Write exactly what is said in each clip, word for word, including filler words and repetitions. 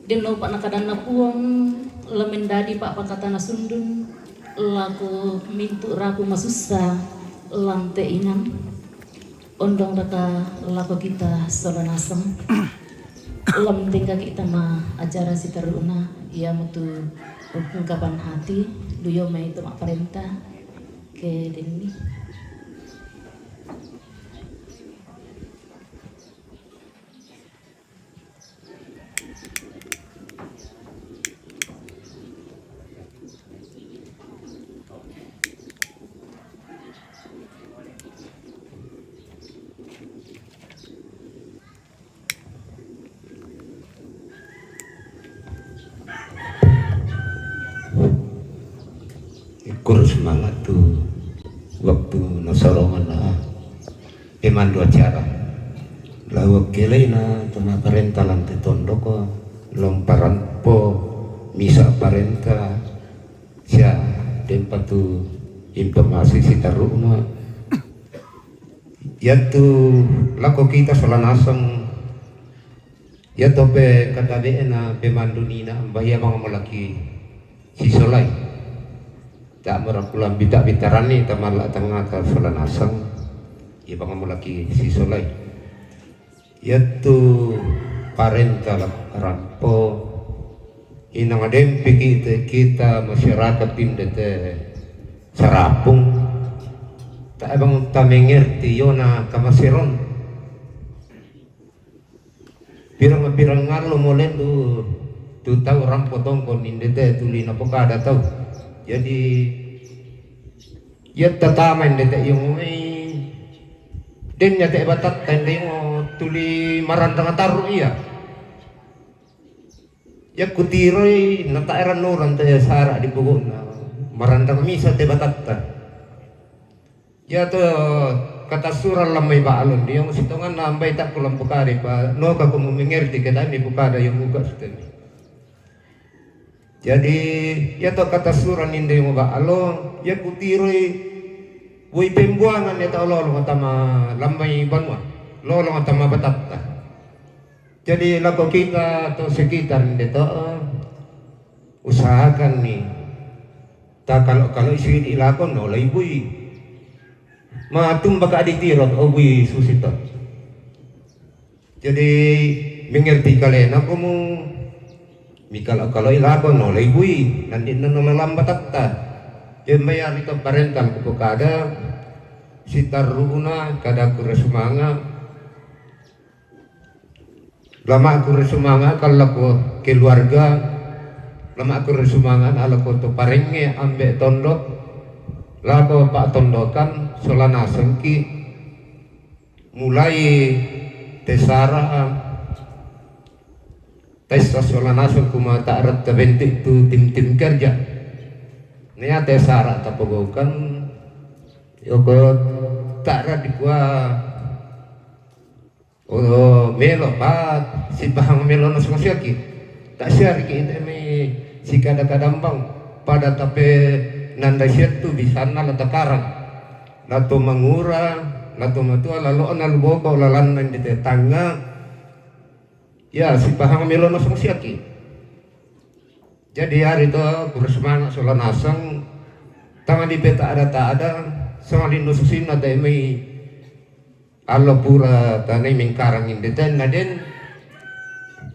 Denno pa nakadanna Puang, la mendadi pa pakatana sundun, lako mintu rapu masussa, lante inang. Ondong raka lako kita sola naseng. Lam tengka kita ma acara siteruna, iamotu ungkapan hati, duyo mai tu ma parenta, ke denni. Ikkur semangat tu waktu nasarongan na. Pemandu acara. Lao kelaina tu ma parenta lante tondoko, lomparan po, misa parenta, sia tempa tu informasi siteruna. Iatu lako kita sola naseng, iatu pe katabe'na pemandu nina, mbahia manga molaki sisolai. Ta marakulang bita-bitarani tamalla tangata sola naseng, ia banga mulaki sisolai. Iatu parenta lako rampo, inang adempi kita, kita masyarakat pindete sarapung, ta bang tamengerti yona kamaseron. Pirang-pirang ngallo molendu tu tau rampo tongko ninde te tuli napokada tau. Jadi, ia tatama inde te iyongo mai, den ia te batatta inde iyongo tuli marandang taru ia. Ia kutiroi, nataeran orang te sara di pogona, marandang misa te batatta. Ia to kata sura lamai ba'lon, dia sitonganna ambai takku lampukari pa, noka ku mengerti kedami pukada yang muka sutemi. Jadi, ia to kata sura ninde yang ba'lo, ia kutiroi, woi pembuangan ia to lolo tama lamai banua, lolo tama batatta. Jadi, lako kita to sekitar ninde to, usahakan ni. Ta kalo-kalo isi di lako no lai bui. Ma tumba ka di tiro, o bui susi to. Jadi, mengerti kalena komu, mi kalo-kalo ilako no lai bui, nandi no lalamba tatta. Jadi, mbayar itu parental kupukada, sitaruna kada kure sumanga, Lama kure sumanga ka lako keluarga, lama kure sumanga na lako to parenge ambe tondok, lako pa tondokan sola nasengki, mulai tesara, tessa sola naseng kuma ta'ra tabentuk tu tim-tim kerja. Nea tesara tapogokan, yoko ta'ra dikua, Oh, melo pa sipahang melo na sungsiaki. Tak siariki ite mi sikada-kadambang pada tape nanda siattu bisanna la takarang. La to mangura, la to matua, lalo na luboko, lalanna di tetangga. Ya, sipahang melo na sungsiaki. Jadi, ari to, kure sumanga sola naseng, tama di peta ada tak ada, sama lindu susinna te mai Allo pura tanai mengkarang inde tenna den.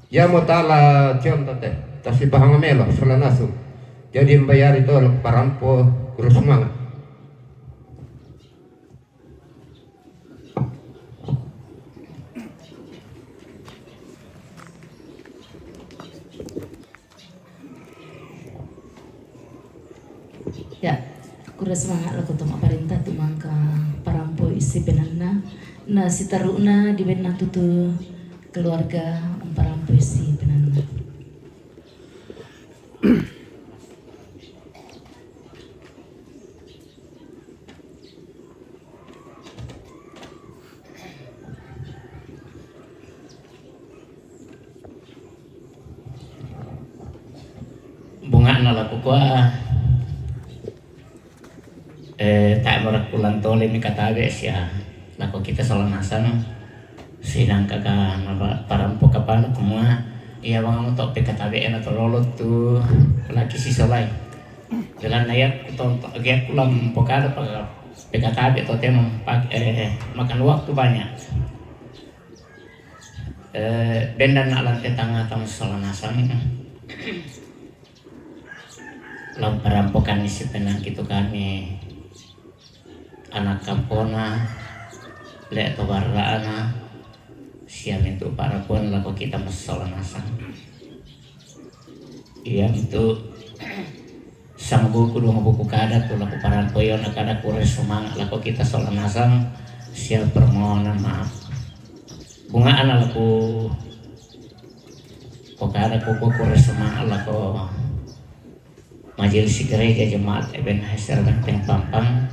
Yamo tala contoh te. Tasipahang melo sola nasu. Jadi mbayari to parampo kure sumanga. Ya, kure sumanga lako to mapparenta tu mangka parampo isi penanna, na siteruna dibenna tutu keluarga mparampo isi penanna. Bunga'na lako kua, eh, ta marakkulang tole mi katabe sia lako kita sola nasang, sinangka ka napa parampo kapala kumua, Iya, bang mo to pekatabe ena to lolo tu laki si solai. Belanna iya ku tonto, iya ku lam pokada pa pekatabe to temo pak, eh, makan waktu banyak. Eh, bendan na lante tanga tang sola nasang. Lam parampokan ni si penang kitu kami anak kampona, le to barra'na, sia mintu parakuan lako kita massola nasang. Iya mintu sang buku, dua buku kada tu lako parampo iyo na kada kure sumanga lako kita sola nasang, sia permohonan maaf. Bunga ana lako ko kada ko kure sumanga lako Majelis Gereja Jemaat Ebenezer Benteng Pampang.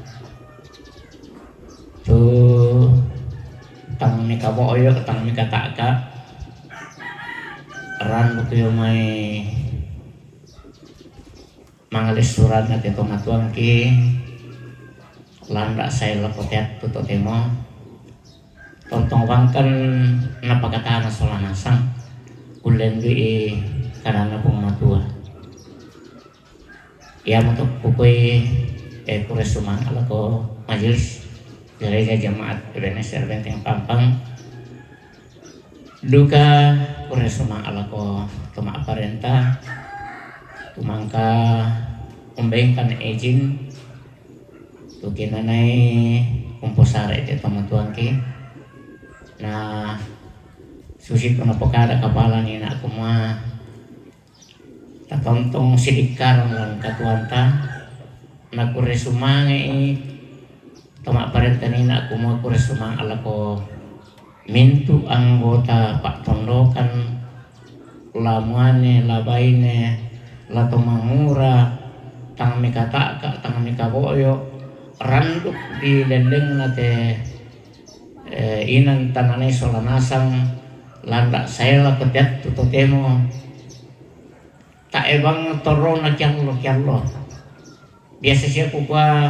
Tu tang mika boyo, tang mika taka. Ran buku yo mai mangalis surat na te tomatuang ki. Landa saya lako teat tu totemo. Tontong bangkan napakatana sola nasang. Ulendui kanana pung matua. Iya matu pukui, eh, kure sumanga lako Majelis Gereja Jemaat Ebenezer Benteng Pampang. Duka kure sumanga lako toma parenta. Tumangka umbengkan izin. Tukinanai umposare te tomatuangki. Na susi tu napokada kapala ni nak kumua. Tatontong sidikkarang lan katuanta, nakure sumange'i toma parenta nina kumua kure sumanga lako mintu anggota pa'tondokan, la muane, la baine, la to mangura, tang mika taka, tang mika boyo, randuk di lellengna te, eh, inan tananai sola nasang, landa saela ko teattu totemo. Tae bang torona kiallo-kiallo. Biasa sia kukua,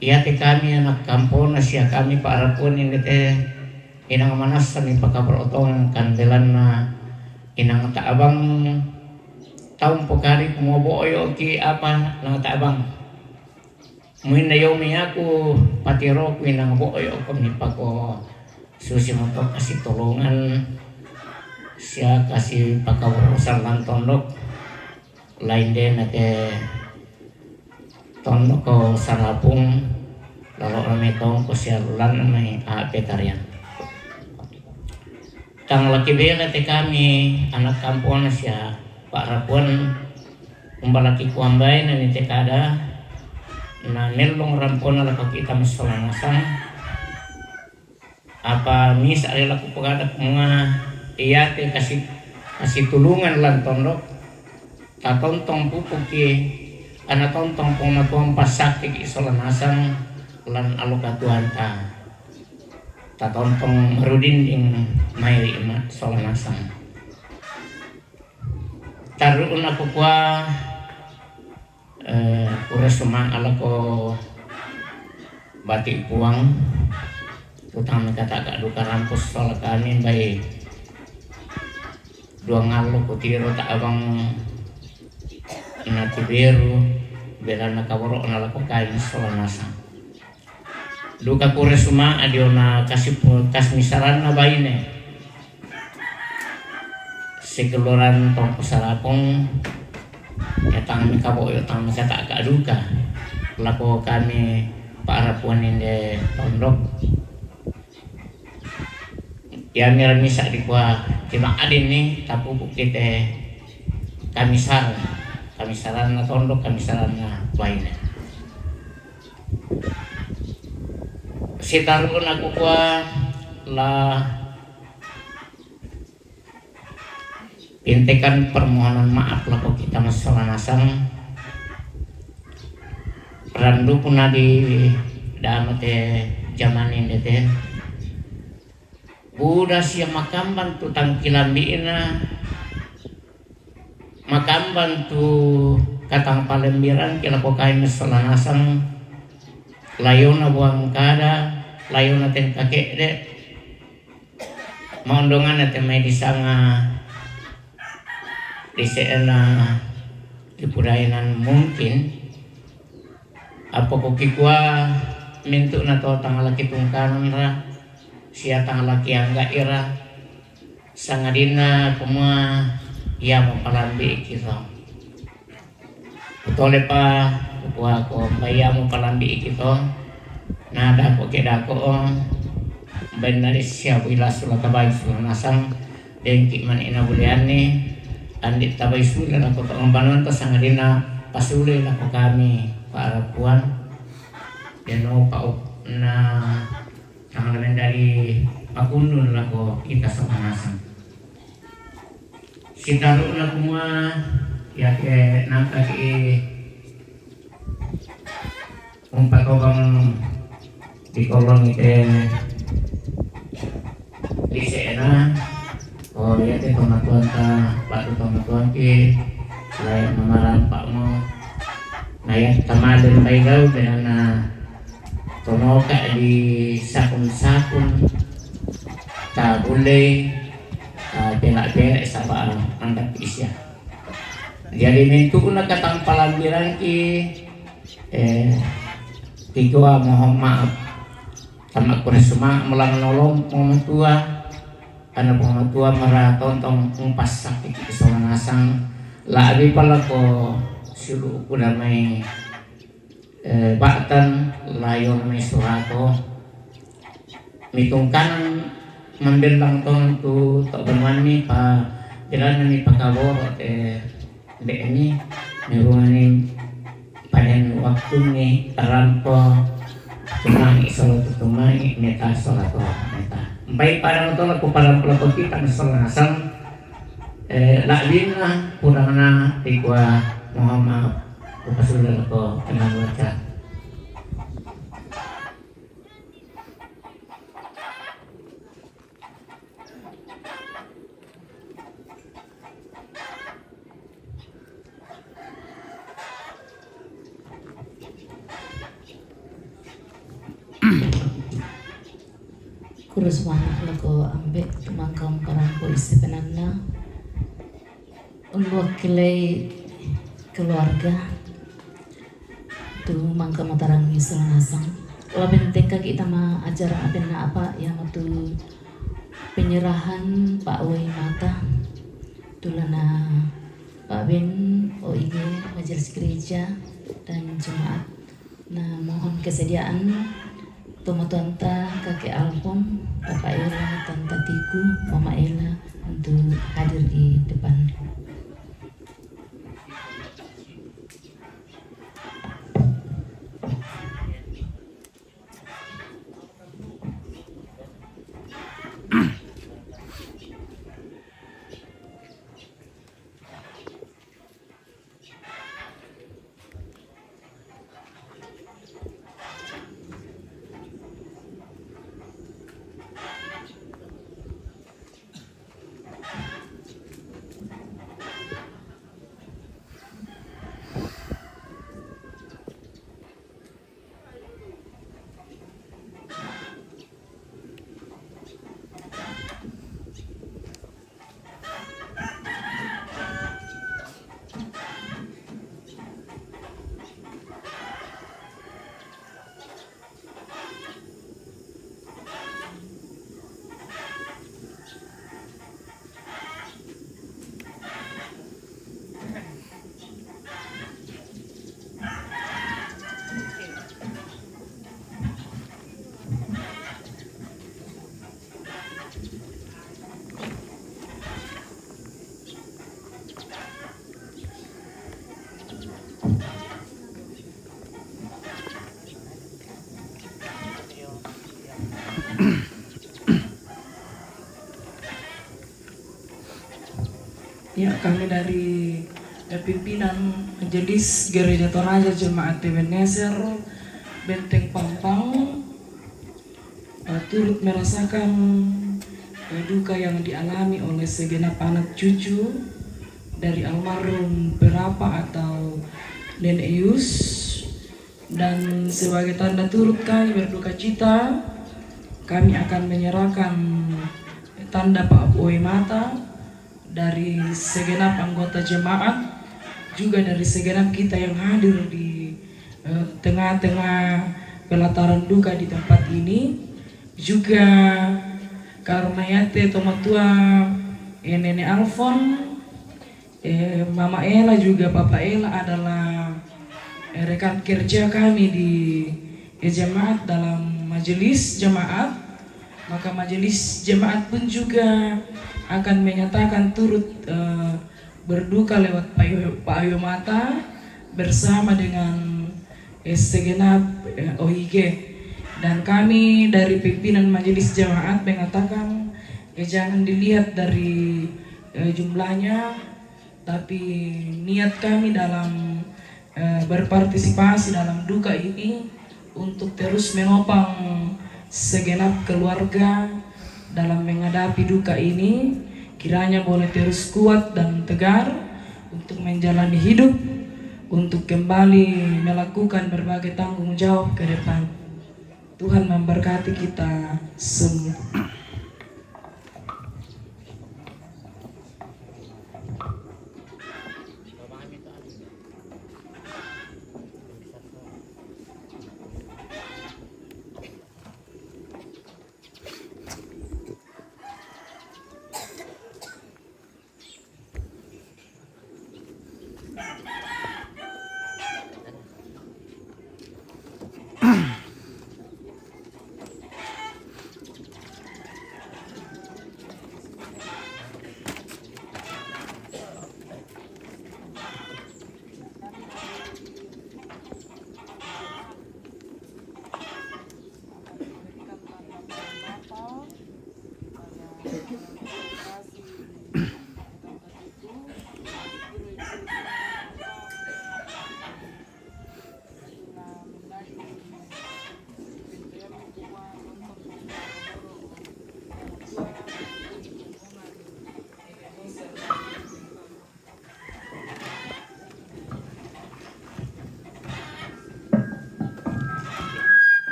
iate kami anak kampona sia kami pa'rapuan indete inang manassa mi pakabarotong kandelanna inang ta'bang taung pokari kumobo'oyoki apa nang ta'bang. Muinna yomi aku patiroku inang bo'yo ko mipako susi moto kasi tolongan sia kasi pakaurusan lan tondok lain dena ke tondok ko sarapung lalo rame tongko sia lulan mai ape tarian. Tang laki bela te kami anak kampona sia pa'rapuan umbalaki kuambai na ni te kada na mellong rampona lako kita massola nasang. Apa misa ri lako pogada kumua iate kasi kasi tulungan lan tondok tatontong pupuki ana tontong pong matuang pasakki sola nasang lan alokatuanta. Tatontong marudinding mai ri ma sola nasang. Tarru'na kukua, eh, kure sumanga lako bati puang, tutang kata ka duka rampus sola kami bai duang allo kutiro ta'bang na tiberu belana kaboro'na lako kain sola nasang. Duka kure sumanga diona kasi kasi misaranna baine. Segeloran tongko sarapung ya tang mi kaboyo tang mi kataka duka lako kami pa'rapuan inde tondok. Ya mira misa dikua tima adin ni tapuku kite kamisaran kamisaranna tondok kamisaranna baine. Sitaruna kukua la pintekan permohonan maaf lako kita massola nasang. Randuku na di dama te jaman inde te. Buda sia makamban tu tangkilambi'na, makamban tu katang palembirangki lako kain sola nasang, layona buang kada, layona tengka ke'de, maondonganna te mai disanga di se'na di pudainan mungkin, apa kukikua mintu' na to tang laki tungkananra, sia tang laki angga'i ra, sangadinna kumua ia mupalambi'i kita. Kutolepa, kukuako, baia mupalambi'i kita, na dako ke dako, bainna sia buila sula tabai sula nasang, dengki mani na bulianni, andi tabai sula lako to banonta sangadinna pasule lako kami, para puan, deno pau na Tanggal dari pakundun lako kita sama nasang. Sitaru'na kumua, iake nangkaki umpatobang di kolong ite di se'na, oh, iate tomatuanta, batu tomatuanki, selain mamarampa'mo, na ia tamaden baigau dengan tonoka di sakun-sakun, tabullei, eh, pela-pela saba' andak isia. Jadi mintu'na katampalambiranki, eh, kikua mohon maaf. Tama kuna suma mulang nolong mo matua, ana mo matua mara tontong umpassakki sola nasang, la'bi palako sulu kuna mai eh, ba'tan layo mai surato. Mitungkanan mambellang tong tu to banuanni pa belanna mi pakaboro te de'ni mirungani panen waktunni rampo tumangi solo tumangi meta solo to meta. Mpai padang to lako padang pelako kita solo nasang, eh, la'binna kurangna dikua mohon maaf. Upasuda lako tenang baca. Kurus mana lako ambe tumangkang parampo isi penanna. Ulluakkilei keluarga tu mangka matarangi sola nasang. La bentengkaki tama acara abenna apa iamatu penyerahan pa'uai mata tulana pa'ben O I G, majelis gereja dan jemaat. Nah, mohon kesediaan tomatuanta Kakek Alfon, Bapak Ela, Tanta Tiku, Mama Ela untuk hadir di depan. Ya, kami dari, eh, pimpinan Majelis Gereja Toraja Jemaat Ebenezer Benteng Pampang, eh, turut merasakan, eh, duka yang dialami oleh segenap anak cucu dari almarhum Berapa atau Nenek Yus. Dan sebagai tanda turut kami berduka cita, kami akan menyerahkan Tanda Pak Boy Mata, dari segenap anggota jemaat, juga dari segenap kita yang hadir di eh, tengah-tengah pelataran duka di tempat ini. Juga karena yate tomatua eh, Nenek Alfon, eh, Mama Ella juga Papa Ella adalah eh, rekan kerja kami di eh, jemaat dalam majelis jemaat. Maka majelis jemaat pun juga akan menyatakan turut eh, berduka lewat Pak Ayo, Pak Ayo Mata bersama dengan eh, segenap eh, O I G. Dan kami dari pimpinan majelis jemaat mengatakan eh, jangan dilihat dari eh, jumlahnya, tapi niat kami dalam eh, berpartisipasi dalam duka ini untuk terus menopang segenap keluarga dalam menghadapi duka ini, kiranya boleh terus kuat dan tegar untuk menjalani hidup, untuk kembali melakukan berbagai tanggung jawab ke depan. Tuhan memberkati kita semua.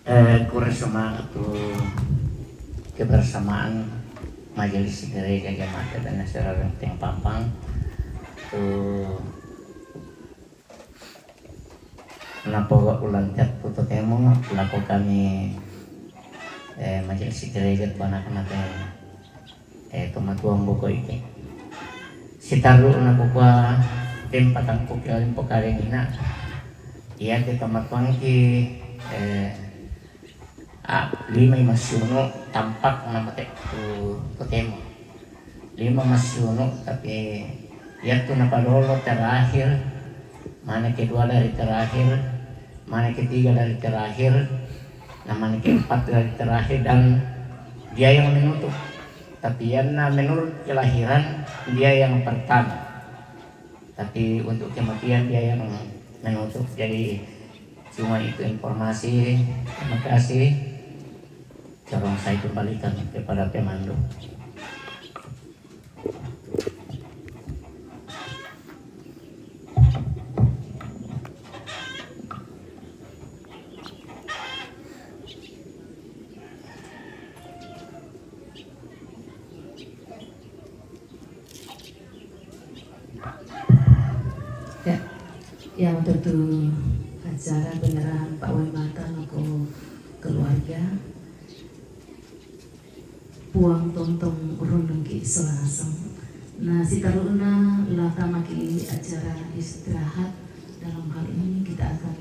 Eh, kurang semangat tu kebersamaan Majelis Gereja Jemaat Adventista Renteng Pampang tu napo ulang tiap tu totemo lako kami eh, Majelis Gereja tu anak-anak eh, eh, tomatuang boko iki. Sitaru na bukua tim patangkuk yalim pokaring ina. Iya ke tomatuang ki eh, ah, lima ima siunu tampak na mate tu totemo. Lima ima siunu tapi iya tu napadolo terakhir, mana kedua dari terakhir, mana ketiga dari terakhir, na mana keempat dari terakhir dan dia yang menutup. Tapi yang menurut kelahiran dia yang pertama. Tapi untuk kematian dia yang menutup. Jadi cuma itu informasi. Terima kasih. Tolong saya kembalikan kepada pemandu. Ya, yang tentu acara penyerahan Pak Wai Mata lako keluarga puang tontong rundeng ki solasang. Nah, sitaru'na lata maki acara istirahat. Dalam hal ini kita akan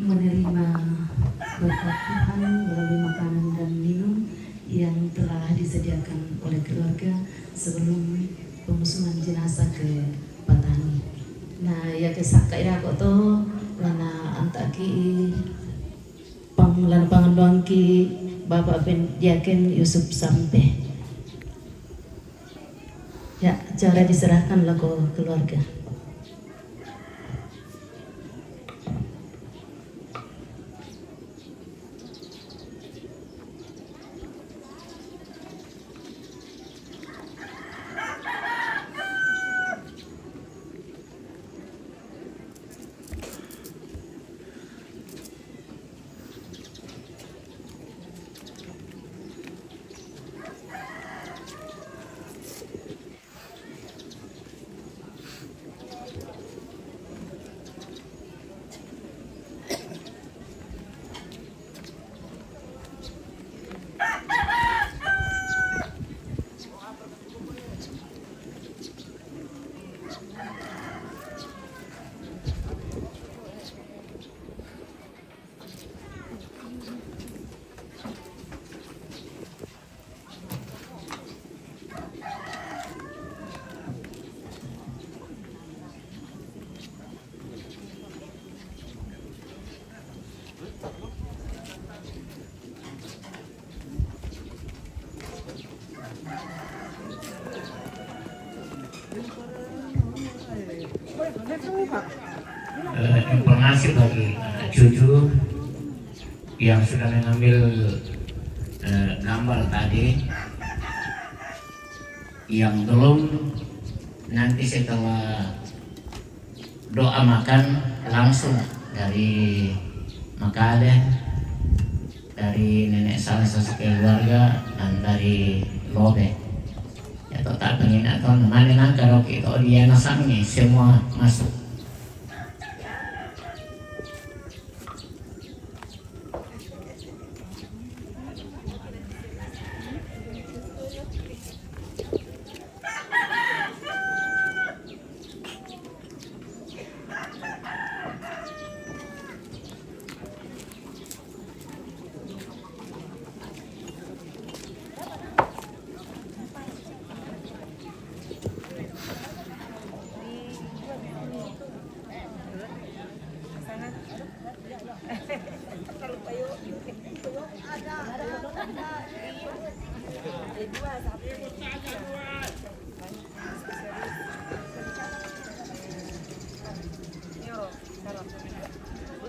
menerima berkat Tuhan melalui makanan dan minum yang telah disediakan oleh keluarga sebelum pengusulan jenazah ke Patani. Nah, ya Saka ira ko to, lana anta ki pang, lana panganduan ki Bapak Pen-, Diaken Yusuf Sampe. Ya, acara diserahkan lako keluarga. Eh, informasi bagi, eh, cucu yang sudah mengambil, eh, gambar tadi. Yang belum, nanti setelah doa makan langsung dari Makale, dari nenek salah satu keluarga, dan dari Lobe. Ya, total pengina to, mana nang kalau kita dia nasang ni semua masuk.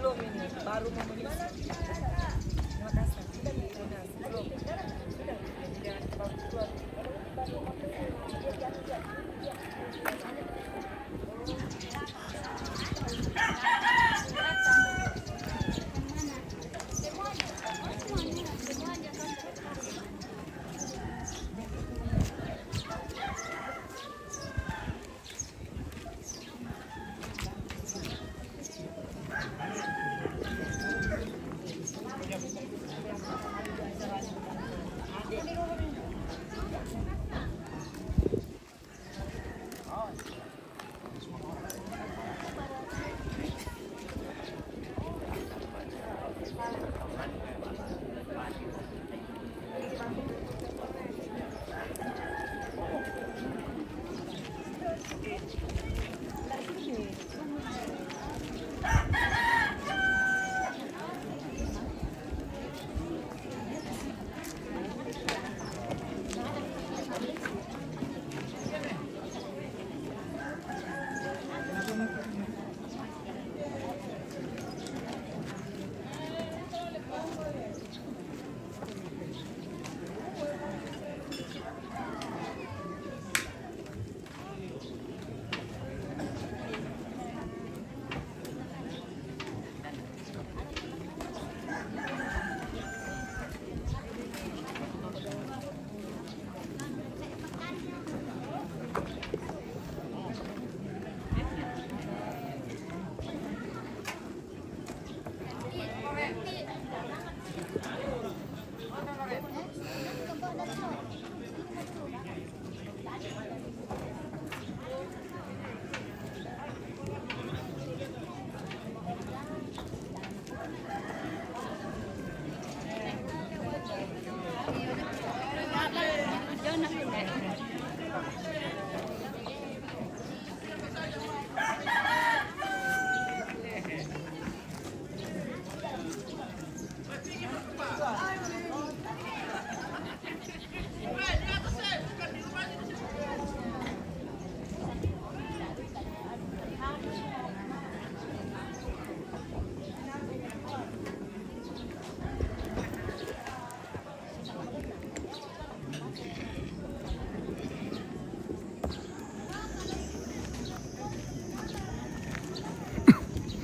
Belum ini, baru mau menyusu. Makassar. Belum. Jangan terlalu keluar.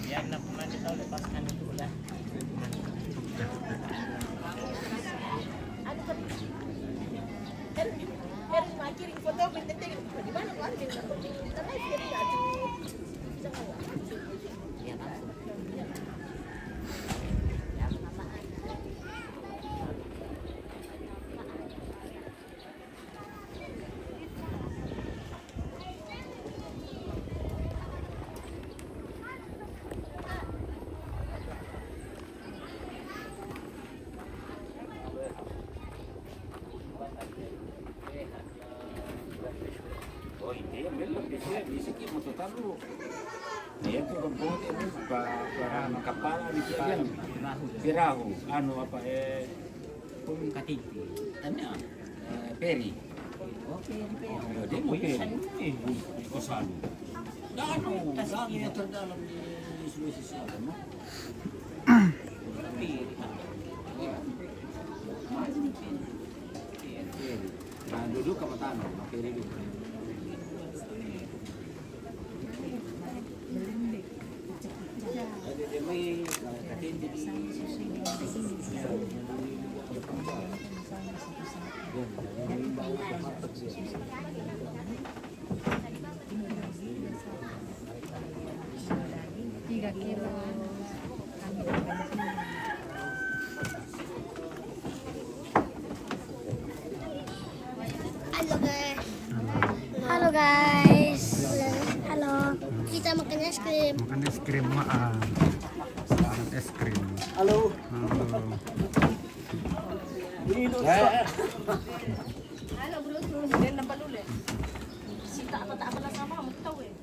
Biar nak pemain kita lepaskan itu udah. Oh, iya, belum bisa, bisa ki mau total dulu. Iya, itu kampung dia, pa, pa, kapala di Pirahu. Pirahu, anu apa, eh, Pung Katiti. Tanya, eh, Peri. Oh, Peri, Peri. Oh, dia mau Peri. Iko selalu. Anu, anu yang terdalam di Sulawesi Selatan, no? Peri. Nah, duduk sama tanah, Peri dulu. Tiga kilo. Halo, guys. Halo, guys. Halo. Kita makan es krim. Makan es krim, Mak. Ah. Makan es krim. Halo. Halo. Halo, bro. Terus dia nampak dulu, eh. Sita apa tak apalah sama, mau tahu, eh.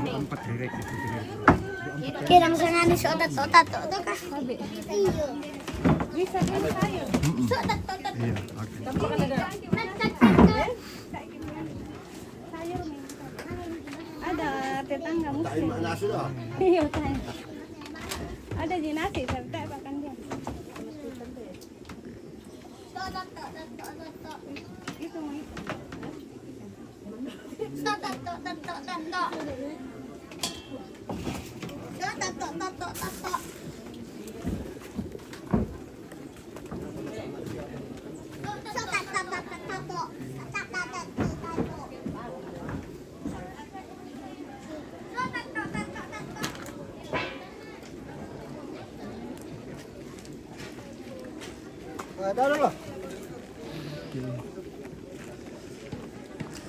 Empat direct itu, direct. Kirang sangani so tato tato to ka. Iya. Bisa kan saya? Mm-mm. So tato tato. Iya, oke. Ada tetangga muslim. Iya, tayo. Ada ji nasi, saya tak makan dia. Itu mah itu. Oke.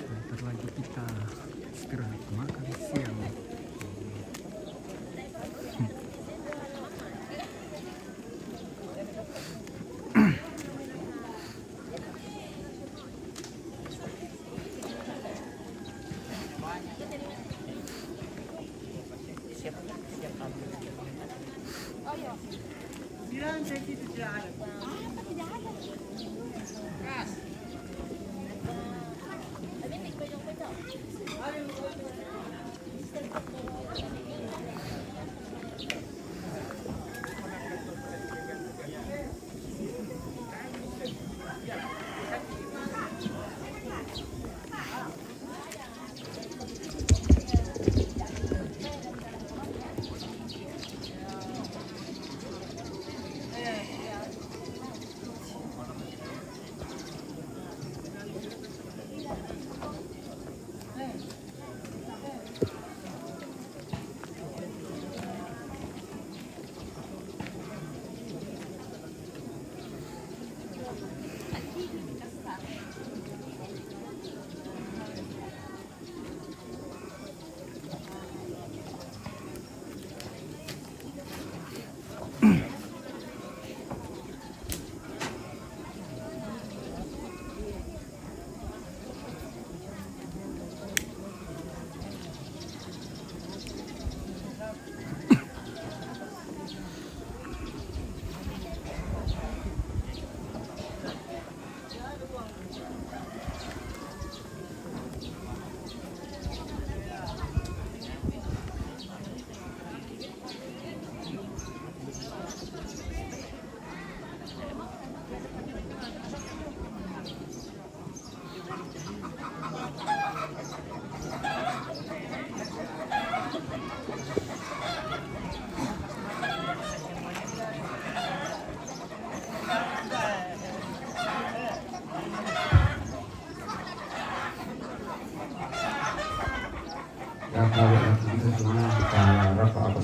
Sebentar lagi kita istirahat makan siang.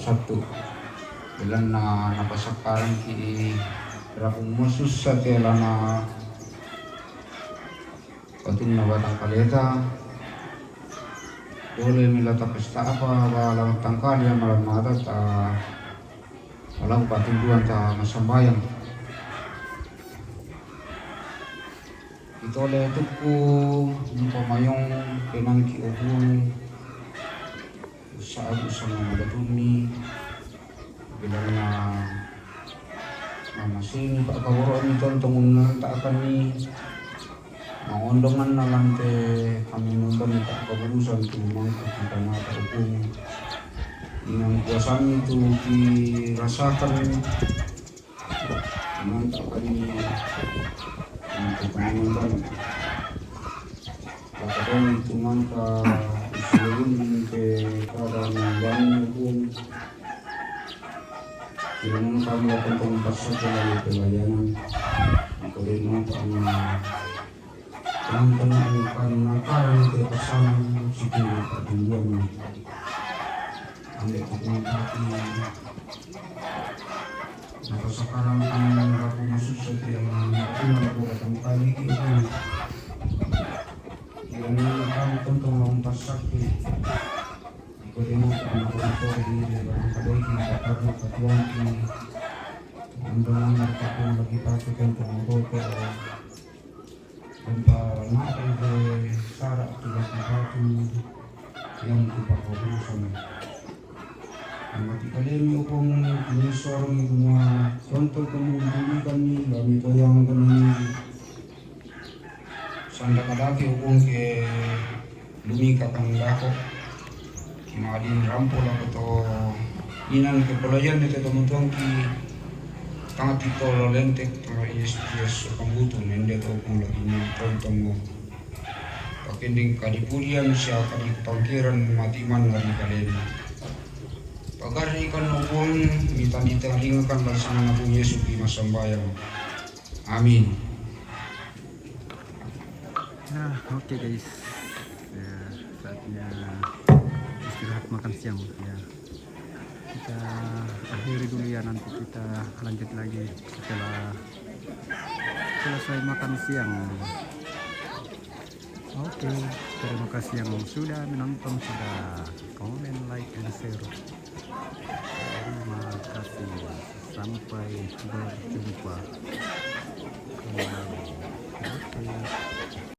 Sabtu. Bilanna napasakkarangki rabu masussa te lana patunna batang kaleta. Pole mi la tapesta apa ba la tangkali yang malam mata ta malam patunduan ta masambayang. Itole tukku umpamayong penangki obung. Saat usang mamagatuni bilanna mamasini pakkaboroni tontong unnanta akanni mangondonganna lante kami membani pakkaburusan tu mangka kitanata hukum. Inang kuasami tu dirasakan. Mantap kami. Mantap kami nonton. Katakan itu mangka usulun ke pada membangun hukum. Kira mangka melakukan pasal dari pelayanan. Kau mangka Teman-teman bukan nakal itu pasangan situ pertumbuhan. Ambil kekuatan hati. Maka sekarang kan aku masuk saja yang aku nak datang kali itu. Yang kamu tentu mau pasakti. Iko demo anak motor ini dia barang kadai di bakar katuan di. Undangan mereka pun lagi pakai tentu motor ke. Tanpa nak itu syarat tugas bupati yang kupakau sama. Mati kalian hukum ini seorang itu mah contoh kamu dulu kami kami goyang kami sanda kadaki hukum ke Lumika kang dako. Kimadin rampo lako to inan kepelayan ni teto mutuangki. Tanga tito lentek tanga Yesus Yesus pambutu nende to pun lagi ni tontongo. Pakending kadipudian sia kadi pangkiran mati man ngari kaleni. Pagari kan nopun mita mita lingakan laksana nabu Yesus di masambayang. Amin. Ya, oke guys. Ya, saatnya istirahat makan siang ya. Kita akhiri dulu ya, nanti kita lanjut lagi setelah selesai makan siang. Oke, terima kasih yang sudah menonton, sudah komen, like, and share. Terima kasih. Sampai berjumpa kembali. Oke.